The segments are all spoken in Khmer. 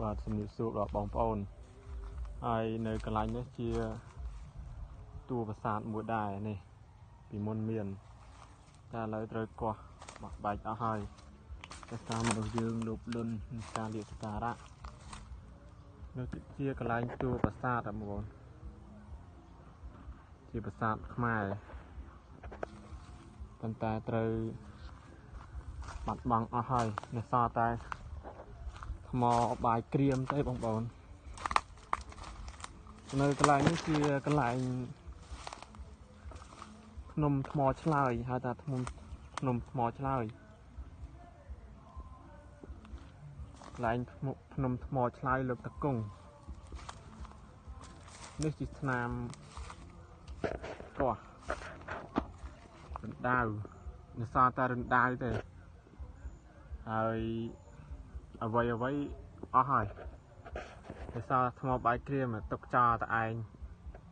បាទ ជំរាបសួរដល់បងប្អូនហើយនៅកន្លែងនេះជាតួប្រាសាទមួយដែរនេះពីមុនមានតែឥឡូវត្រូវកោះបោះបែកអស់ហើយដោយសារមនុស្សយើងលោភលន់ការលាភសក្ការៈនៅជាកន្លែងតួប្រាសាទបងប្អូនជាប្រាសាទខ្មែរប៉ុន្តែត្រូវបាត់បង់អស់ហើយនៅសល់តែថ្មបាយក្រៀមទេបងប្អូននៅកន្លែងនេះជាកន្លែងភ្នំថ្មឆ្លើយហៅថាភ្នំថ្មឆ្លើយកន្លែងភ្នំថ្មឆ្លើយលើកតកុងនេះជាស្នាមកោះរណ្ដៅនៅសល់តែរណ្ដៅទេហើយអ្វីអ្វីអស់ហើយដោយសារថ្មបាយក្រៀមទុកចោលតែឯង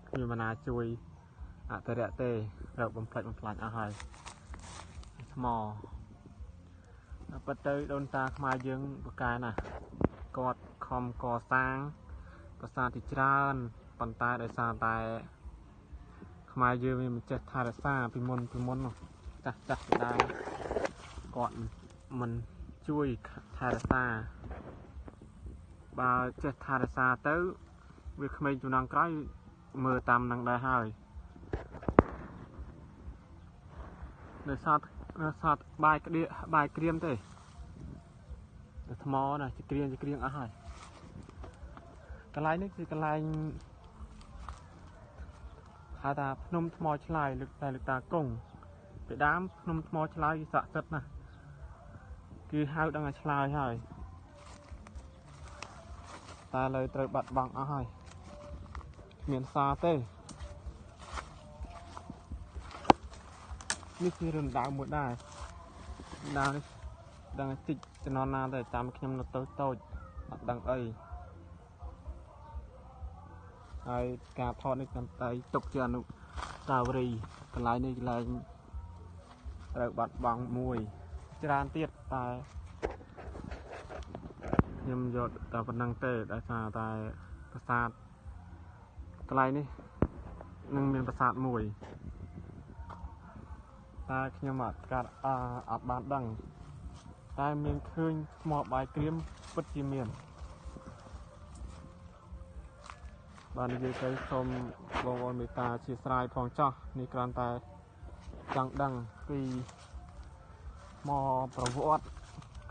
គ្មានមណាជួយអភិរក្សទេត្រូវបំផ្លិចបំផ្លាញអស់ហើយថ្មប៉ុន្តែដូនតាខ្មែរយើងបកែណាស់គាត់ខំកសាងប្រាសាទជាច្រើនប៉ុន្តែដោយសារតែខ្មែរយើងវាមិនចេះថែរក្សាពីមុននោះចាស់ចាស់ពីដើមគាត់មិនជួយថែរក្សាបើចេះថែរក្សាទៅវាក្មេងជំនាន់ក្រោយមើលតាមនឹងដែរហើយនៅសតបាយក្តៀបាយក្រៀមទេថ្មណាជាក្រៀងអស់ហើយកន្លែងនេះគឺកន្លែងហៅថាភ្នំថ្មឆ្លើយលើកតែលើកតាគង់ពីដើមភ្នំថ្មឆ្លើយស័ក្តិសិទ្ធិណាស់គឺហៅដឹងឲ្យឆ្លើយហើយតែលើត្រូវបាត់បង់អស់ហើយគ្មានសារទេនេះគឺរណ្ដៅមួយដែររណ្ដៅនេះដឹងតិចចំណណាតែតាមខ្ញុំនៅតូចអត់ដឹងអីហើយការថតនេះកាន់តែទុកជាអនុស្សាវរីយ៍កន្លែងនេះកន្លែងត្រូវបាត់បង់មួយច្រើនទៀតតែខ្ញុំយកតែប៉ុណ្្នឹងទេដោយសារតែប្រាសាទកន្លែងនេះនឹងមានប្រាសាទមួយតែខ្ញុំអត់កាត់អត់បានដឹងតែមានឃើញថ្មបាយក្រៀមពិតជាមានបាទនិយាយទៅសូមបងប្អូនមេត្តាអធ្យាស្រ័យផងចោះនេះគ្រាន់តែចង់ដឹងពីមកប្រវត្តិ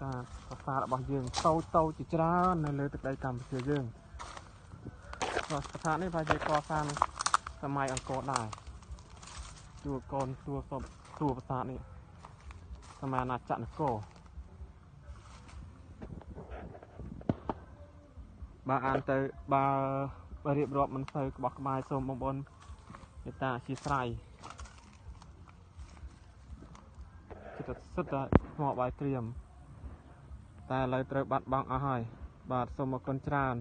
ការប្រាសាទរបស់យើងតូចជាច្រើននៅលើទឹកដីកម្ពុជាយើងប្រាសាទនេះប្រហែលជាកសាងសម័យអង្គរដែរជួកូនតួសពតួប្រាសាទនេះសម័យអាណាចក្រនគរបើអានទៅបើរៀបរាប់មិនសូវក្បោះក្បាយសូមបងប្អូនមេត្តាអធ្យាស្រ័យចិត្តសិតតែថ្មបាយក្រៀមតែឥឡូវត្រូវបាត់បង់អស់ហើយបាទសូមអរគុណច្រើន